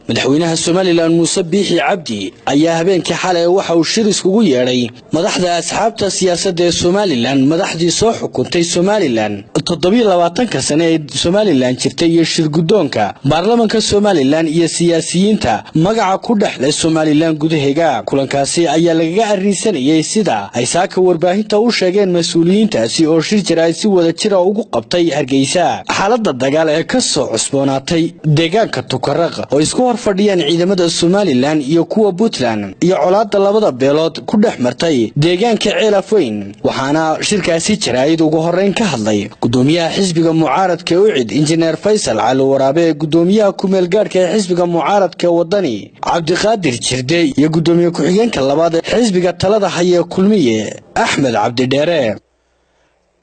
Madaxweynaha Somaliland Muuse Biixi Cabdi ayaa habeenkii xalay waxa uu shir iskugu yeedhay madaxda asxaabta siyaasadda ee Somaliland, madaxdii soo xukuntay Somaliland 27-ka sane ee Somaliland jirtay, iyo shir guddoonka baarlamanka Somaliland iyo siyaasiyiinta magaca ku dhexleh Somaliland gudaheega. Kulankaasi ayaa lagaga arrinsanayay, sida ay saaka warbaahinta u sheegeen mas-uuliyiintaasi oo shir jira ay si wada jira ugu qabtay Hargeysa, xaaladda dagaal ee ka soo cusboonaatay deegaanka Tukaraq oo isku hor fadhiyaan ciidamada Somaliland iyo kuwa Puntland, iyo colaadda labada beelood ku dhex martay deegaanka Ceelafweyn. Waxaana shirkaasi jaraa'id ugu horreyn ka hadlay gudoomiyaha xisbiga mucaaradka UCID, Injineer Faysal Cali Waraabe, gudoomiyaha ku-meelgaadhka ee xisbiga mucaaradka Wadani, Cabdiqaadir Jirde, iyo gudoomiye ku-xigeenka labaad ee xisbiga talada haya Kulmiye, Axmed Cabdidheere.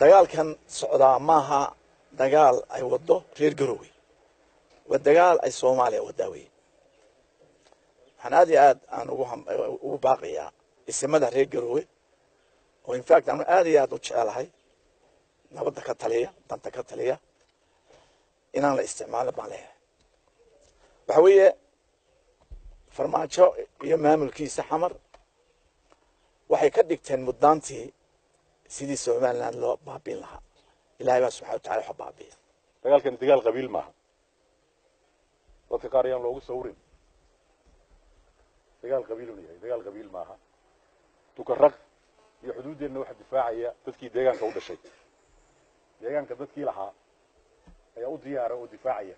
Dagaalkan socdaa maaha dagaal ay wado reer Garowe, waa dagaal ay Soomaaliya wadaa wey. Waxaan aad iyo aad aan ugu baaqayaa isimada reer Garowe, oo in fact anu aad iyo aad u jecelahay, nabadda ka taliya, danta ka taliya, inaan la isticmaalin baan leeyahay. Waxa weeye, Farmaajo iyo maamulkiisa Xamar waxay ka dhigteen muddaantii sidii Somaliland loo baabiin lahaa. Ilahay baa subxana wa tacala waxa baabiya. Dagaalkani dagaal qabiil maaha, dadka qaar ayaan loogu sawirin dagaal qabiil unu yahay. Dagaal qabiil maaha. Tukaraq iyo xuduuddeenna waxaa difaacaya dadkii deegaanka u dhashay. Deegaanka dadkii lahaa ayaa u diyaara oo difaacaya,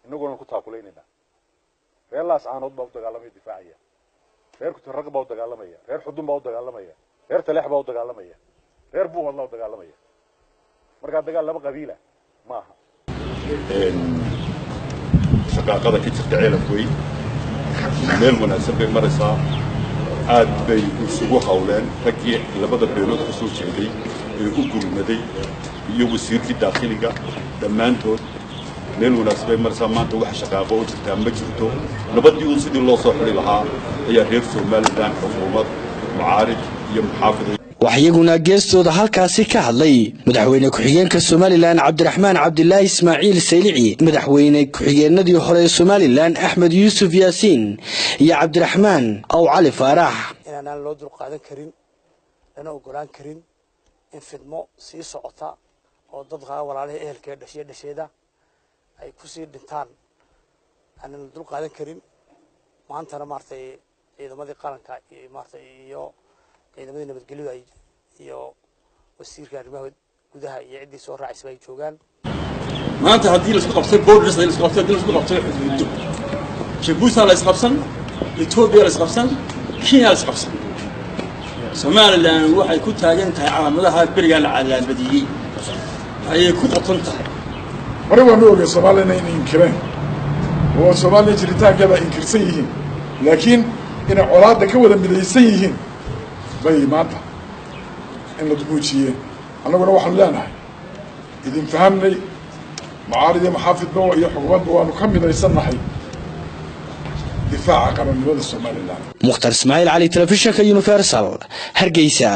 innagoona ku taakulaynayna. Reer Laascaanood baa u dagaalamaya, difaacaya. Reer Tukaraq baa u dagaalamaya, reer Xudun baa u dagaalamaya, reer Taleex baa u dagaalamaya, reer Buuhoodlaa u dagaalamaya. Markaa dagaal laba qabiila maaha. Shaqaaqada ka jirta Ceelafweyn meel wanaagsan bay maraysaa. Aad bay isugu hawleen raggii labada beelood ka soo jeeday ee u gurmaday iyo wasiirkii daakhiliga dhammaantood. Meel wanaagsan bay maraysaa. Maanta wax shaqaaqo oo jirtaa ma jirto. Nabaddii uun sidii loo soo xidhi lahaa ayaa reer Somaliland, xukuumad, mucaarid iyo muxaafid. Wax iyaguna geestooda halkaasi ka hadlay madaxweyne ku-xigeenka Somaliland Cabdiraxmaan Cabdilaahi Ismaaciil Saylici, madaxweyne ku-xigeenadii hore ee Somaliland Axmed Yuusuf Yaasiin iyo Cabdiraxmaan Aw Cali Faarax. Inaanaan loo dulqaadan karin, lana ogolaan karin in fidmo sii socota oo dadka walaalihii ehelkee dhashiya dhasheeda ay kusii dhintaan, aanan la dulqaadan karin. Maantana maaragtay ciidamadii qaranka iyo maaragtay iyo ciidamadii nabadgelyadu ay iyo wasiirka arrimaha gudaha iyo ciddii soo raacaysaba ay joogaan. Maanta haddii laisku qabtay borders, haddii laisku qabtay, haddii laisku qabtay xuduudo, Jabuuti la isqabsan, Etoobiya la isqabsan, Kenya la isqabsan. Somaliland waxay ku taagan tahay calaamadaha berigaa la calaamadiyey ayay ku qoton tahay. Hore waanu ogay Soomaaliyana inay inkireen oo Soomaaliya jiritaankeeda inkirsan yihiin, laakiin inay colaadda ka wada midaysan yihiin bay maanta in la muujiyeen. Annaguna waxaanu leenahay, idin fahamnay, mucaarid iyo muxaafidba iyo xukuumadba waanu ka midaysannahay difaaca qarannimada Somaliland. Mukhtar Ismaaciil Cali, telefishinka Universal, Hargeysa.